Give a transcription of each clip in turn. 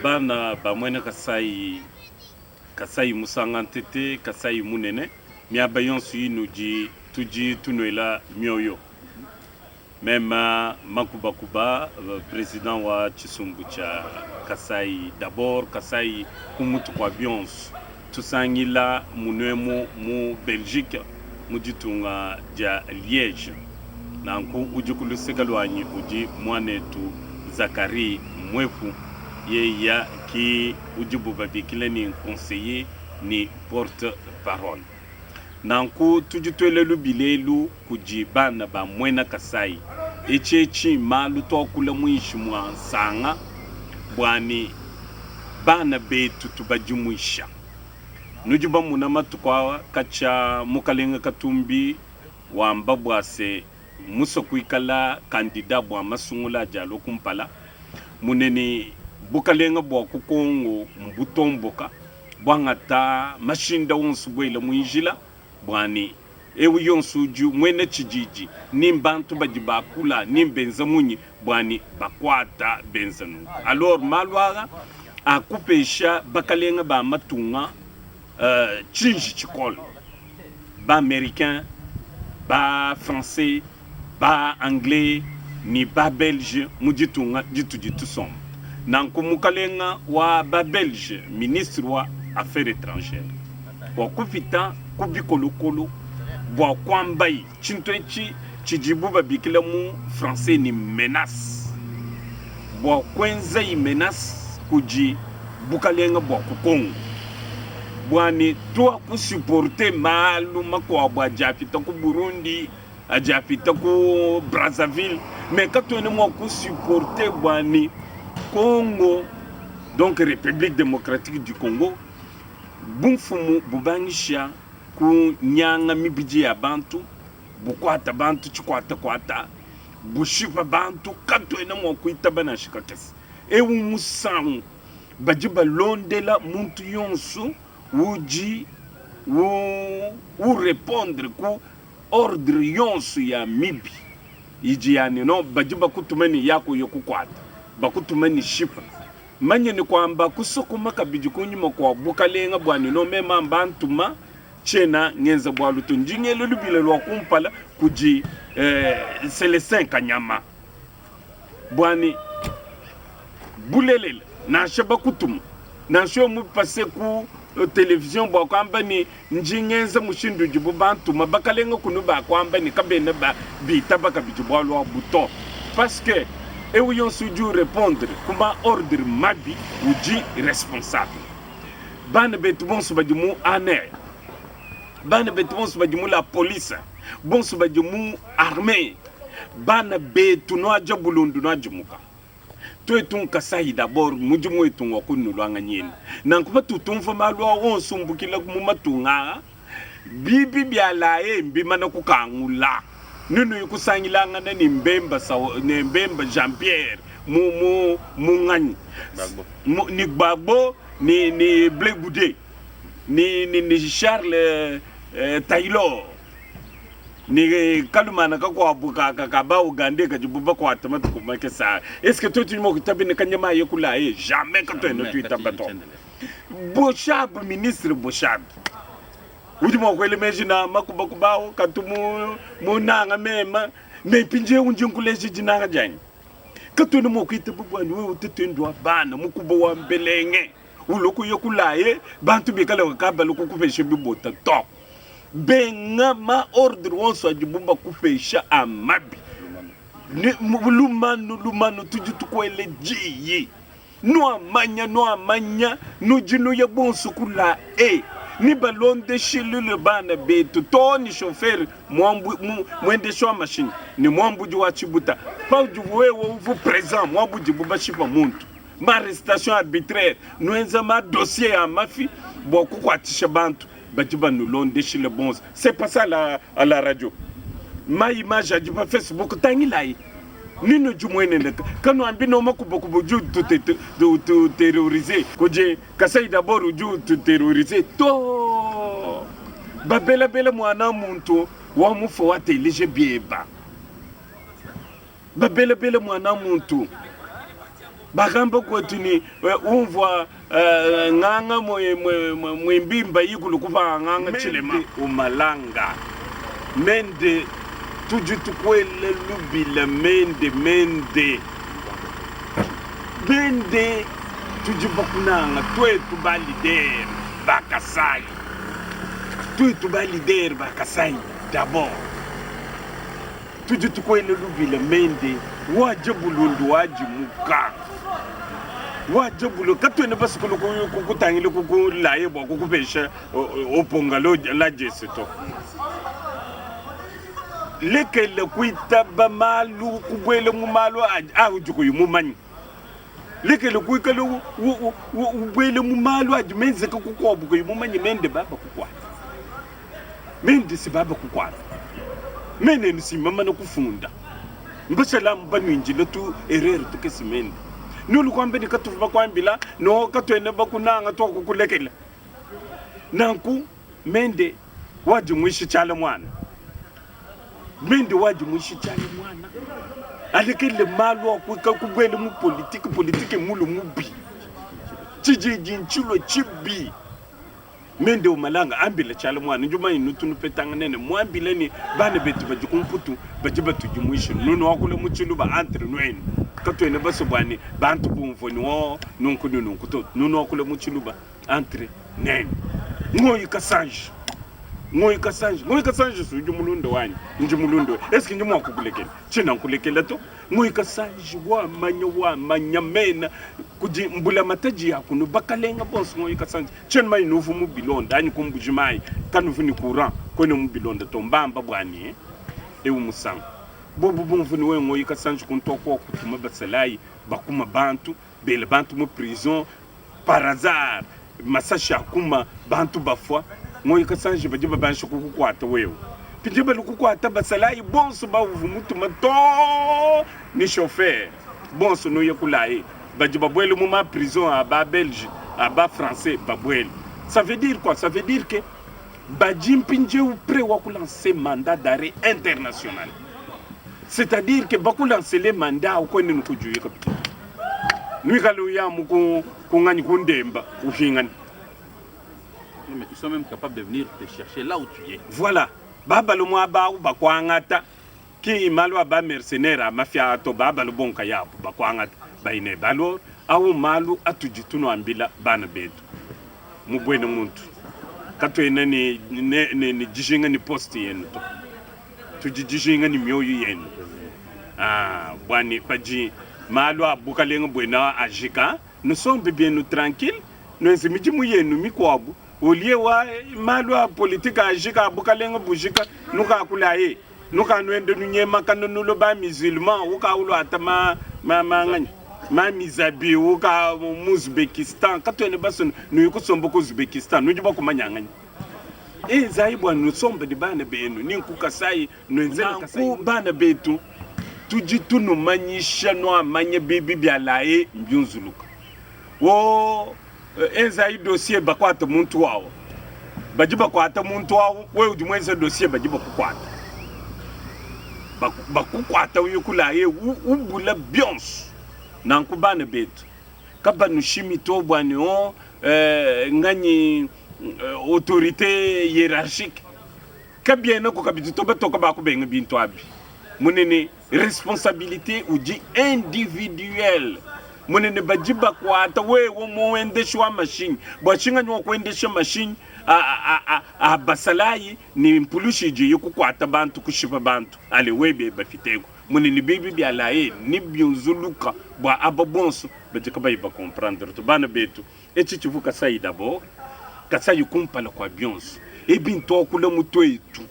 Bana ba muena Kasai, Kasai Musanga Ntete, Kasai Munene, miaba yonso inudi tudi tunuela mioyo. Mema Makubakuba, president wa tshisumbu tshia Kasai d'abord, Kasai ku mutu kua bionso. Tusangila munuemu mu Belgique mu ditunga dia Liege. Nanku udi ku luseke luanyi udi muanetu Zacharie Mwepu, yeya ki udibu babikila ni conseiller ni porte parole. Nanku tudi tuela lubila elu kudi bana ba muena Kasai, etshi etshi malu tuakula muinshi mua nsanga bua ne bana betu tubadimuisha. Nudi bamuna matuku aa katshia mukalenga Katumbi wamba bua se mmusue kuikala kandida bua masungula adi alua kumpala, mune ne bukalenga bua ku Congo mbutomboka buangata mashinda onso buela mu njila bua ne eu yonso udi muena tshididi ni mbantu badi bakula ni mbenza munyi bua ne bakuata benza nunku. Alors malu aa akupesha bakalenga ba matunga tshinji tshikole, ba americain, ba français, ba anglais ne ba belge mu ditunga ditudi tusomba. Nanku mukalenga wa ba belge, ministre wa affaires etrangeres, wakupita ku bikolokolo bua kuambaye tshintu etshi tshidibu babikila mu français ne menace, bua kuenzayi menace kudi bukalenga bua ku Congo bua ne tua ku supporter malu makuabu adi apita ku Burundi, adi apita ku Brazzaville, mais katuena mua ku supporter bua ne Congo, donc Republique democratique du Congo, bumfumu bubangisha kunyanga mibidi ya bantu, bukuata bantu tshikuatakuata, bushipa bantu, katuena mua kuitaba nansha kakese. Eu musangu badi balondela muntu yonso udi u repondre ku ordre yonso ya mibi idi ya ne no badi bakutuma ne ya kuya kukuata, bakutuma ne shipa. Manya ne kuamba kusokoma kabidi kunyima kua bukalenga bua ne no mema mbantuma tshiena ngenza bualu to. Ndi ngela lubila lua kumpala kudi eh, Celestin Kanyama. Bua ne, bulelela, nansha bakutuma, nansha wewe mupase ku television bua kuamba ne, ndi ngenza mushindu udibu bantuma, bakalenga kunu bakuamba ne, kabena bitaba kabidi bualu abu to. Parce que eu yonso udi urepondre ku ma ordre mabi udi responsable. Bana betu bonso badi mu ANR, bana betu bonso badi mu la police, bonso badi mu armee, Bana betu nuadia bulundu nuadimuka. Tuetu nkasai d'abord mudimu wetu ngua kunuluanganyina. Nanku patu tumvua malu aa onso umbukila mu matunga aa, bibi bia laye mbimana kukangula. Nunuyi kusangilangana ne Mbemba Sawa, ne Mbemba Jean Pierre mu mu mu nganyi? Gbagbo. Mu, ne Gbagbo ne ne Ble Goude ne ne ne Charles eh, Taylor. Ne kalumana kakuabu ka ka ka ba ougandais kadibu bakuate matuku makese aa, est ce que tuetu tudi mua kuitaba ne kanyama aye kulaye? Jamais katuena Jamais, tuitaba katuyi to. tshiendelele. Boshab, ministre Boshab udi mua kuela meji na makubakuba awu katu mu munanga mema, mais mpindieu ndi nkuleja dinanga dianyi. Katuena mua kuitaba bua ne wewe tatuende wa bana mukuba wa mbelenge ulua kuya kulaye bantu bikale kabalu kukupesha bibota to. Benga ma ordre wonso adibu bakupesha a mabi. Ne lumanu lumanu tudi tukuele diyi. Nuamanya nuamanya nudi nuya bonso ku la e ni balondeshilule bana betu too ne chauffeur muendeshi wa mashinyi ne muambudi wa tshibuta paudi wewe uvu present muaba udibu bashipa muntu ma arrestation arbitraire nuenza ma dossier a mafi bua kukuatshisha bantu badi banulondeshile bonso c'est pas ça la, à la radio ma image adi pa facebook tangilayi ninu dimuenene kanuambi no makubakuba udi ututerorize kudi kasai d'abord udi ututerorize to babelabela muana muntu wa mufa wateleje bieba babelabela muana muntu. Bakamba kuetu ne, Umvua nganga muimbimba ikulu kupanga nganga tshilema. Umalanga mende tudi tukuela lubila mende mende mende tudi bakunanga tuetu ba leader ba Kasai tuetu ba leader ba Kasai d'abord. Tudi tukuela lubila mende wa diabulundu wa dimuka wa diabulu katuena basukulu kukutangila kukulaye bua kukupesha oponga la jese to lekela kuitaba malu kubuela mu malu audi kuyi mumanye lekela kuikala ubuela mu malu adi menzeke kukuabu kuyi mumanye mende baba kukuata Mende si baba kukuata. Mene enu si mamana kufunda. Mbashalamu banuindila tu erreur tukese mende. Nulu kuamba ne katuvua bakuambila no katuena bakunanga tuakukulekela. Nanku mende wadimuisha tshiala muana. Mende wadimuisha tshiala muana. Alekele malu a kuika kubuela mu politike, politike mulu mubi. Tshididi ntshilue tshibi. Mende umalanga ambila tshiala muana ndi mumanye nutu nupetangana ne muambila ne bana betu badi ku mputu badi batudimuisha nunuakula mu tshiluba entre nuenu katuena basue bua ne bantu bumvue ne o nunku ne nunku to nunuakula mu tshiluba entre nenu ngoyi kasanji ngoyi kasanji ngoyi kasanji si udi mulunda wanyi ndi mulunda we eske ndi mua kukulekela tshiena nkulekela to Ngoyi Kasanji wamanya wamanya mena kudi mbulamatadi ya kunu bakalenga bonso Ngoyi Kasanji tshiena mayi nuvu mu bilonda anyi ku Mbuji mayi kanuvu ni courant kuena mu bilonda to mbamba buani ewu musangu bobu bumvu ni wewe Ngoyi Kasanji kuntu aku wakutuma basalayi bakuma bantu bela bantu mu prison par hasard masashi akuma bantu bafua Ngoyi Kasanji badi babansha kukukuata wewe pidi bali kukuata basalayi bonso bauvua mutuma too ni chauffeur bonso nuye kulaye badi babuele mu ma prison a ba belge a ba français babuele ça veut dire quoi ça veut dire que badi mpindieu près wa kulancer mandat d'arrêt international c'est-à-dire que bakulansele mandat au kwene nukujuye kabidi nuikale uyamu ku kunganyi kundemba upingane Mais ils sont même capables de venir te chercher là où tu es. Voilà. Babalu muaba au bakuangata ki malu a ba mercenaire a mafia to babalu bonka yabu bakuangata baine balor au malu atudi tunuambila bana betu mu buena muntu katuena ne, ne, ne, ne dijinga ne poste yenu to tudi dijinga ne mioyo yenu ah, buani padi malu a bukalenga buena ajika nusombe bienu tranquille nuenze midimu yenu mikuabu au lieu wa malu a politique ajika a bukalenga bujika nukakulaye nukanuende nunyemakana nulua ba musulman ukauluata ma ma ma ma mizabi uka mu Uzbekistan katuena basue nuyi kusomba ku Uzbekistan nudi bakumanyanganyi enzayi bua nusombe ne bana benu ni nku Kasai nuenzele Kasai bana betu tudi tunumanyisha nuamanya bibi bia laye mbiunzuluka wo enzayi dossier bakuata muntu wawo badi bakuata muntu wawo wewe udi muenze dossier badi bakukuata bakukuata uye kulaye ubula bionso nanku bana betu kabanushimi to bua ne o nganyi autorite hierarchique kabienaku kabidi to batoka bakubenga bintu abi munene responsabilite udi individuel munene badi bakuata wewe muendeshi wa mashinyi bua tshinganyi wa kuendesha mashinyi a, a, a, a basalayi ne mpulushi idi ikukuata bantu kushipa bantu ale webe bapiteku munene bibi bia laye ni biunzuluka bua aba bonso badi kabayi bakomprendre to bana betu etshi tshivua Kasai d'abord Kasai kumpala kua bionso ebi ntuakula mu tuetu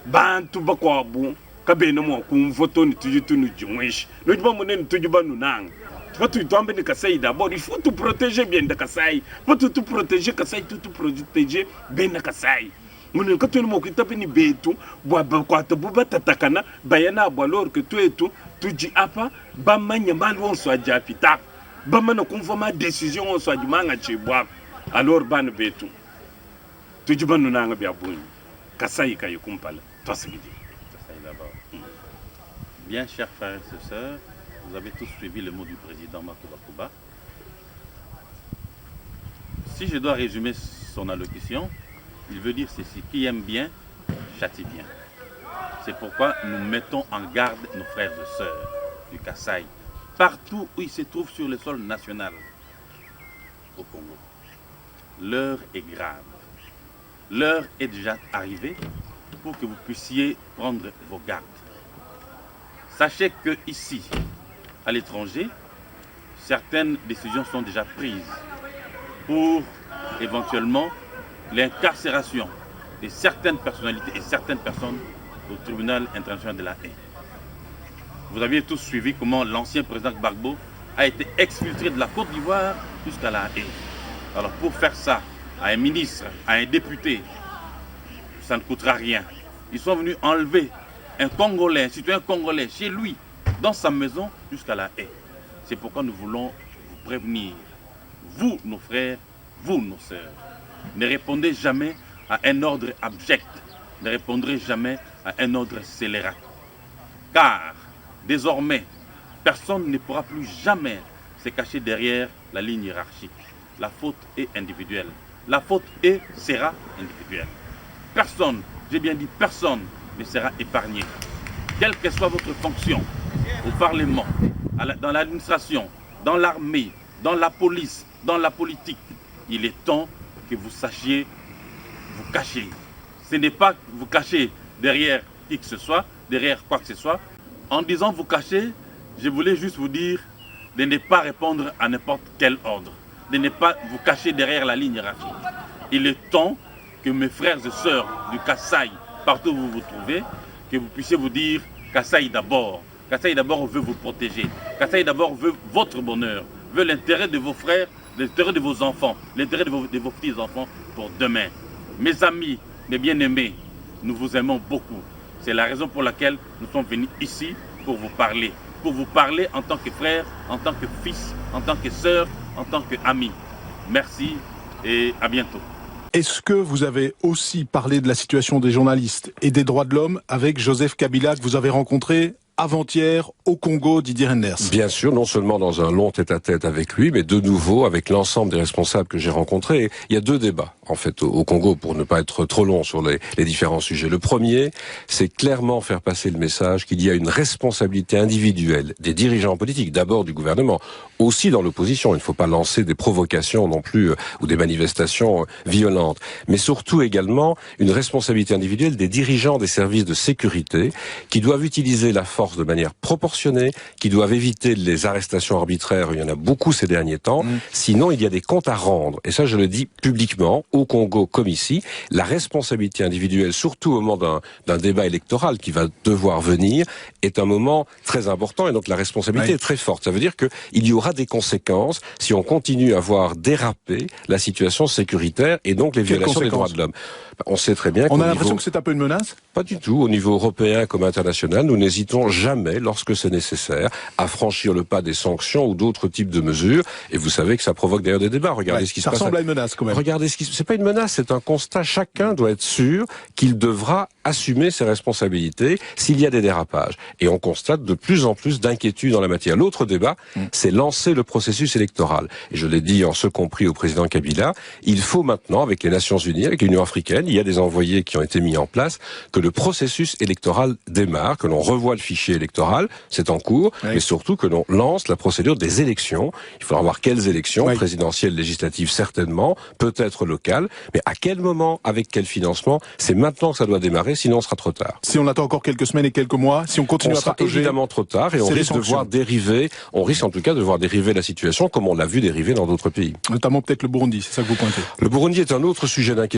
bantu bakuabu kabena mua kumvua to ne tudi tunudimuisha nudi bamone ne tudi banunanga patudi tuamba ne Kasai d'abord il faut tu protéger bien de Kasai patudi tu protéger Kasai tu tu protéger bena Kasai munene katuena mua kuitaba ne betu bua bakuata bu batatakana baya nabu alors que tuetu tudi apa bamanye malu onso adi apita bamane kumvua ma decision onso adi mangatshibua apa alors bana betu tudi banunanga bia bungi Kasai kayi kumpala tuasakidila. Kasai d'abord. Bien, chers frères et sœurs, Vous avez tous suivi le mot du président Makuba Kuba. Si je dois résumer son allocution, il veut dire ceci: qui aime bien, châtie bien. C'est pourquoi nous mettons en garde nos frères et sœurs du Kasaï, partout où ils se trouvent sur le sol national au Congo. L'heure est grave. L'heure est déjà arrivée pour que vous puissiez prendre vos gardes. Sachez que ici, à l'étranger, certaines décisions sont déjà prises pour éventuellement l'incarcération de certaines personnalités et certaines personnes au tribunal international de la Haye. Vous aviez tous suivi comment l'ancien président Gbagbo a été exfiltré de la Côte d'Ivoire jusqu'à la Haye. Alors pour faire ça à un ministre, à un député, ça ne coûtera rien. Ils sont venus enlever un Congolais, un citoyen congolais, chez lui, dans sa maison, jusqu'à la Haye. C'est pourquoi nous voulons vous prévenir. Vous, nos frères, vous, nos sœurs, ne répondez jamais à un ordre abject, ne répondrez jamais à un ordre scélérat. Car, désormais, personne ne pourra plus jamais se cacher derrière la ligne hiérarchique. La faute est individuelle. La faute est, sera individuelle. Personne, j'ai bien dit personne, ne sera épargné. Quelle que soit votre fonction, au Parlement, dans l'administration, dans l'armée, dans la police, dans la politique, il est temps que vous sachiez vous cacher. Ce n'est pas vous cacher derrière qui que ce soit, derrière quoi que ce soit. En disant vous cacher, je voulais juste vous dire de ne pas répondre à n'importe quel ordre, de ne pas vous cacher derrière la ligne hiérarchique. Il est temps que mes frères et sœurs du Kasaï, partout où vous vous trouvez, que vous puissiez vous dire Kasaï d'abord. Kasaï d'abord veut vous protéger. Kasaï d'abord veut votre bonheur, veut l'intérêt de vos frères, l'intérêt de vos enfants, l'intérêt de vos petits-enfants pour demain. Mes amis, mes bien-aimés, nous vous aimons beaucoup. C'est la raison pour laquelle nous sommes venus ici pour vous parler. Pour vous parler en tant que frère, en tant que fils, en tant que sœur, en tant qu'ami. Merci et à bientôt. Est-ce que vous avez aussi parlé de la situation des journalistes et des droits de l'homme avec Joseph Kabila que vous avez rencontré avant-hier au Congo, Didier Reynders? Bien sûr, non seulement dans un long tête-à-tête avec lui, mais de nouveau avec l'ensemble des responsables que j'ai rencontrés. Il y a deux débats, en fait, au Congo, pour ne pas être trop long sur les différents sujets. Le premier, c'est clairement faire passer le message qu'il y a une responsabilité individuelle des dirigeants politiques, d'abord du gouvernement, aussi dans l'opposition. Il ne faut pas lancer des provocations non plus, ou des manifestations violentes, mais surtout également une responsabilité individuelle des dirigeants des services de sécurité qui doivent utiliser la force de manière proportionnée, qui doivent éviter les arrestations arbitraires, il y en a beaucoup ces derniers temps, sinon il y a des comptes à rendre. Et ça, je le dis publiquement, au Congo comme ici, la responsabilité individuelle, surtout au moment d'un débat électoral qui va devoir venir, est un moment très important, et donc la responsabilité est très forte. Ça veut dire qu'il y aura des conséquences si on continue à voir déraper la situation sécuritaire et donc les violations des droits de l'homme. On sait très bien On a l'impression que c'est un peu une menace ? Pas du tout. Au niveau européen comme international, nous n'hésitons jamais, lorsque c'est nécessaire, à franchir le pas des sanctions ou d'autres types de mesures. Et vous savez que ça provoque d'ailleurs des débats. Regardez ce qui se ça passe. Ça ressemble à une menace quand même. Regardez ce qui se... C'est pas une menace, c'est un constat. Chacun doit être sûr qu'il devra assumer ses responsabilités s'il y a des dérapages. Et on constate de plus en plus d'inquiétudes dans la matière. L'autre débat, c'est lancer le processus électoral. Et je l'ai dit en ce compris au président Kabila, il faut maintenant, avec les Nations Unies, avec l'Union africaine, il y a des envoyés qui ont été mis en place, que le processus électoral démarre, que l'on revoie le fichier électoral, c'est en cours, mais surtout que l'on lance la procédure des élections. Il faudra voir quelles élections, présidentielles, législatives certainement, peut-être locales, mais à quel moment, avec quel financement, c'est maintenant que ça doit démarrer, sinon on sera trop tard. Si on attend encore quelques semaines et quelques mois, si on continue on à partager, sera évidemment trop tard et on risque de voir dériver, on risque en tout cas de voir dériver la situation comme on l'a vu dériver dans d'autres pays. Notamment peut-être le Burundi, c'est ça que vous pointez. Le Burundi est un autre sujet d'inquiétude.